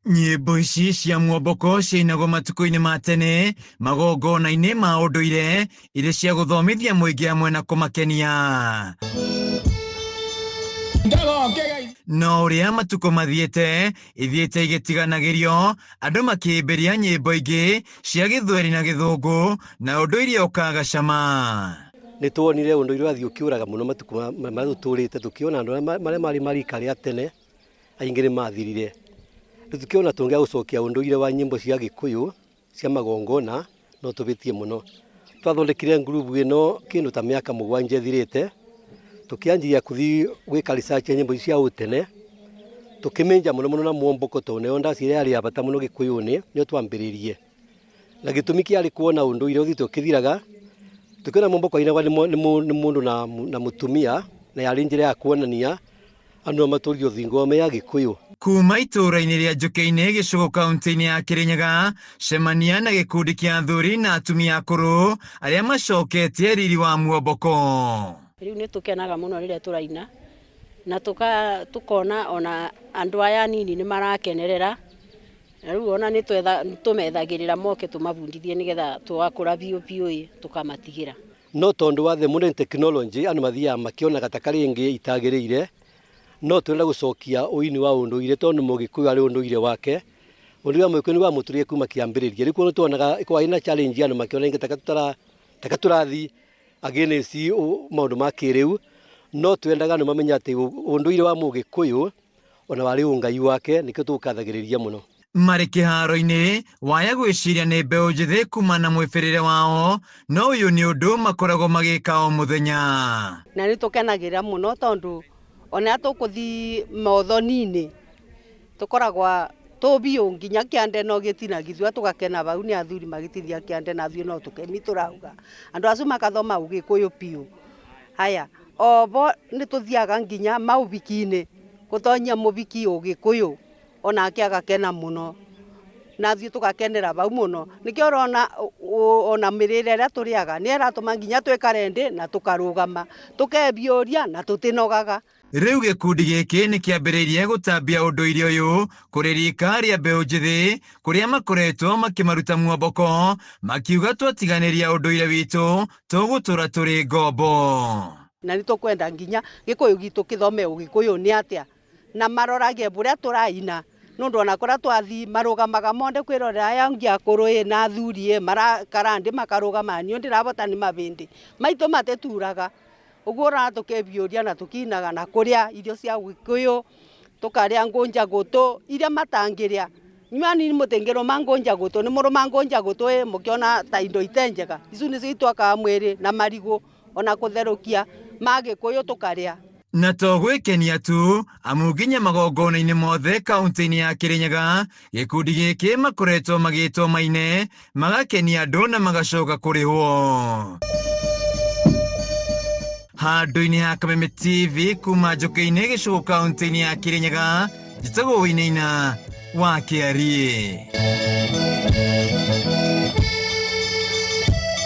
Nyĩmbo ici cia mwomboko ciainagwo matukũ-inĩ ma tene magongona-inĩ ma ũndũire irĩ cia gũthomithia mũingĩ hamwe na kũmakenia. No ũrĩa matukũ mathiĩte ithiĩte igĩtiganagĩrio, andũ makĩmbĩria nyĩmbo ingĩ cia gĩthweri na gĩthũngũ na ũndũire ũkaga cama. Nĩ tuonire ũndũire ũrathiĩ ũkĩũraga mũno matukũ marĩa tũtũrĩte, tũkĩona andũ arĩa marĩ marika rĩa tene aingĩ nĩ mathirire. Rĩu tũkĩona tũngĩaga gũcokia ũndũire wa nyĩmbo cia Gĩkũyũ cia magongona no tũhĩtie mũno. Twathondekire ngurubu ĩno kĩndũ ta mĩaka 7 ĩthirĩte, tũkĩanjia kũthiĩ gwĩka research ya nyĩmbo ici cia ũtene, tũkĩmĩnja mũno mũno na mwomboko tondũ nĩyo ndacira yarĩ ya bata mũno Gĩkũyũ-inĩ, nĩyo twambĩrĩirie. Na gĩtũmi kĩarĩ kuona ũndũire ũthiĩte ũkĩthiraga, tũkĩona mwomboko wainagwo nĩ mũndũ na mũtumia, na yarĩ njĩra ya kuonania andũ no matũrie ũthingu wao me Agĩkũyũ. Kuma itũũra-inĩ rĩa Njũkĩ-inĩ Gĩcũgũ kaunti-inĩ ya Kĩrĩnyaga, cemania na gĩkundi kĩa athuri na atumia akũrũ arĩa macoketie riri wa mwomboko. Rĩu nĩ tũkenaga mũno rĩrĩa tũraina na tũkona ona andũ aya anini nĩ marakenerera, na rĩu ona nĩ tũmethagĩrĩra moke tũmabundithie nĩgetha twakũra biũ biũ ĩ tũkamatigĩra. No tondũ wa the modern technology andũ mathiaga makĩonaga ta karĩ ĩngĩ itagĩrĩire, no tũrenda gũcokia ũini wa ũndũire tondũ mũgĩkũyũ arĩ ũndũire wake. Ũndũire wa mũgĩkũyũ nĩ wamũtũrire kuma kĩambĩrĩria. Rĩu kũndũ tuonaga kwarĩ na challenge andũ makĩona ingĩ taka tũrathiĩ against maũndũ ma kĩrĩu, no twendaga andũ mamenye atĩ ũndũire wa mũgĩkũyũ ona warĩ ũngai wake, nĩkĩo tũkathagĩrĩria mũno. Marĩ kĩharo-inĩ waya gwĩciria nĩ mbeũ njĩthĩ kuma na mwĩbĩrĩre wao, no ũyũ nĩ ũndũ makoragwo magĩka o mũthenya. Na nĩ tũkenagĩrĩra mũno tondũ ona tũkũthiĩ mothoni-inĩ tũkoragwo tũ biũ nginya kĩande no gĩtinagithua tũgakena bau nĩ athuri magĩtithia kĩande na ithuĩ no tũkeni tũrauga. Andũ acio makathoma ũgĩkũyũ biũ. Haya, obo nĩ tũthiaga nginya maũhiki-inĩ gũtonyia mũhiki ũgĩkũyũ onake agakena mũno na ithuĩ tũgakenera bau mũno. Nĩkĩo ũrona ona mĩrĩre ĩrĩa tũrĩaga nĩ ĩratũma nginya twĩkare ndĩ na tũkarũgama tũkebiũria na tũtinogaga. Rĩu gĩkundi gĩkĩ nĩ kĩambĩrĩirie gũtambia ũndũire ũyũ kũrĩ rika rĩa mbeũ njĩthĩ kũrĩa makoretwo makĩmaruta muomboko makiuga twatiganĩria ũndũire witũ tũgũtũra tũrĩ ngombo. Na nĩ tũkwenda nginya gĩkũyũ gitũ kĩthome ũgĩkũyũ nĩ atĩa na marorage bũrĩa tũraina nũndũ ona kũrĩa twathiĩ marũgamaga monde kwĩrorera aya angĩ akũrũ ĩ na athuri ĩ marakara ndĩ makarũgama niĩ ndĩrabota nĩ mabĩndĩ maitũ matĩturaga. Ũguo ũrona tũkebiũria na tũkinaga na kũrĩa irio cia gĩkũyũ tũkarĩa ngũnja gũtũ iria matangĩrĩa. Inyuĩ anini mũtingĩrũma ngũnja gũtũ, nĩ mũrũma ngũnja gũtũ ĩ mũkĩona ta indo ite njega. Icu nĩcio itwakaga mwĩrĩ na marigũ ona kũtherũkia ma gĩkũyũ tũkarĩa. Na to gwĩkenia tu, amu nginya magongona-inĩ mothe kaunti-inĩ ya Kĩrĩnyaga, gĩkundi gĩkĩ makoretwo magĩtwo maine, magakenia andũ na magacoka kũrĩhwo. Handũ-inĩ ha Kameme TV kuma Njũkĩ-inĩ Gĩcũgũ kaunti-inĩ ya Kĩrĩnyaga, njĩtagwo Wainaina wa Kĩariĩ.